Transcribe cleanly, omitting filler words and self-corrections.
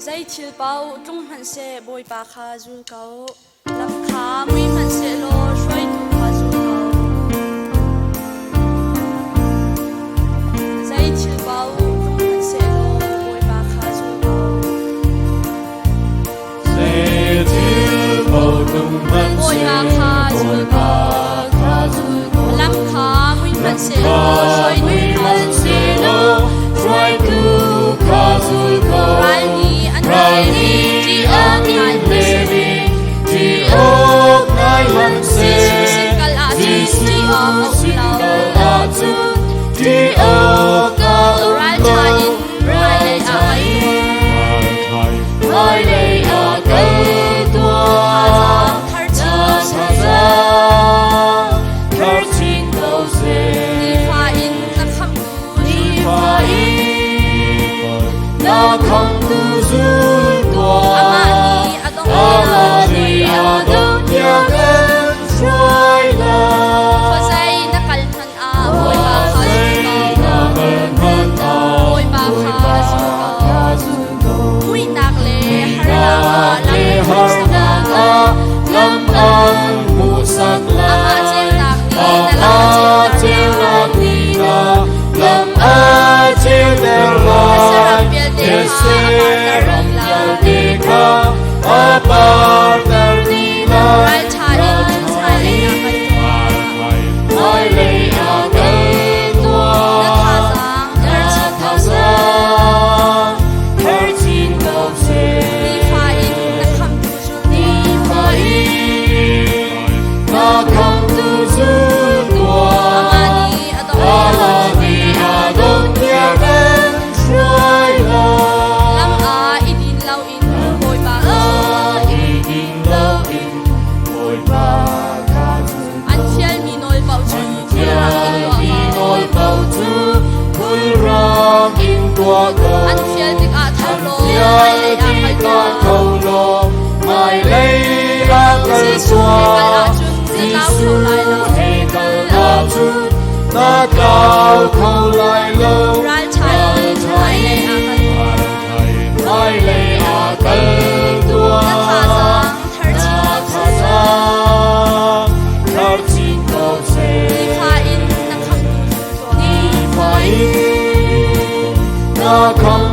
Zei thil paoh tlung hmanhseh Bawipa kha zul ko. Lam kha mui hmanhsehlaw hruaitu kha zul ko. Zei thil paoh tlung hmanhsehlaw Bawipa kha zul ko. Zei thil paoh tlung Bawipa hmanhseh kha zul Bawipa ko. kha zul ko. Lam kha mui hmanhsehlaw hruaitu kha zul ko. Hruaitu kha zul ko. Ral nih an Ral len i nih ṭih an awk ngai len hmanhseh. i ṭih awk ngai hmanhseh. Jesuh sin kal ahcun ṭih awk a Jesuh um sin lo. kal ahcun ṭih awk a um Ralṭha lo. in hmailei ah Ralṭha kal in tuah. hmailei ah kal tuah. Thazaang thar chin ko seh. Thazaang thar chin ko seh. Nifa in na khamhtu zul Nifa tuah. in na khamhtu zul tuah. Amah nih a dongh Amah tiang nih a dongh tiang kan hruai lai. Khuazei na kal hmanh ah Bawipa kha zul Khuazei ko. na kal hmanh ah Bawipa kha zul Bawipa ko. kha zul ko. Muihnak le harnak ah Muihnak le lam an hmuhsak harnak lai. ah lam an hmuhsak Amah lai. ceunak nih na lam a Amah ceuter ceunak lai. nih na lam a ceuter Thetse lai. ram vialte kha Thetse a parter ram dih lai. vialte kha a parter dih lai. Ralṭha in Ralṭha hmailei ah in kal tuah. hmailei ah kal Na tuah. thazaang Na thar chin ko seh. thazaang thar chin ko seh. Nifa in na khamhtu zul tuah. Nifa in na khamhtu zul tuah. Amah nih a dongh tiang Amah an hruai nih a lai. dongh tiang an hruai lai. Lam ah i din loin Bawipa kha zul Ah, ko. i din loin Bawipa kha zul An ko. fialmi nawl paoh cu An khulrang in tuah fialmi ko. nawl paoh cu khulrang in tuah ko. An fial tikah tho An law fial hmailei ah kal tikah tuah. tho law hmailei ah kal Jesuh he kal tuah. ahcun na tlau kho lai lo. Jesuh he kal ahcun na tlau kho lai lo. Ralṭha in Ralṭha hmailei ah kal in tuah. hmailei ah kal Na tuah. thazaang thar Na chin ko seh. thazaang thar chin ko seh. Nifa in na khamhtu zul tuah. Nifa in na khamhtu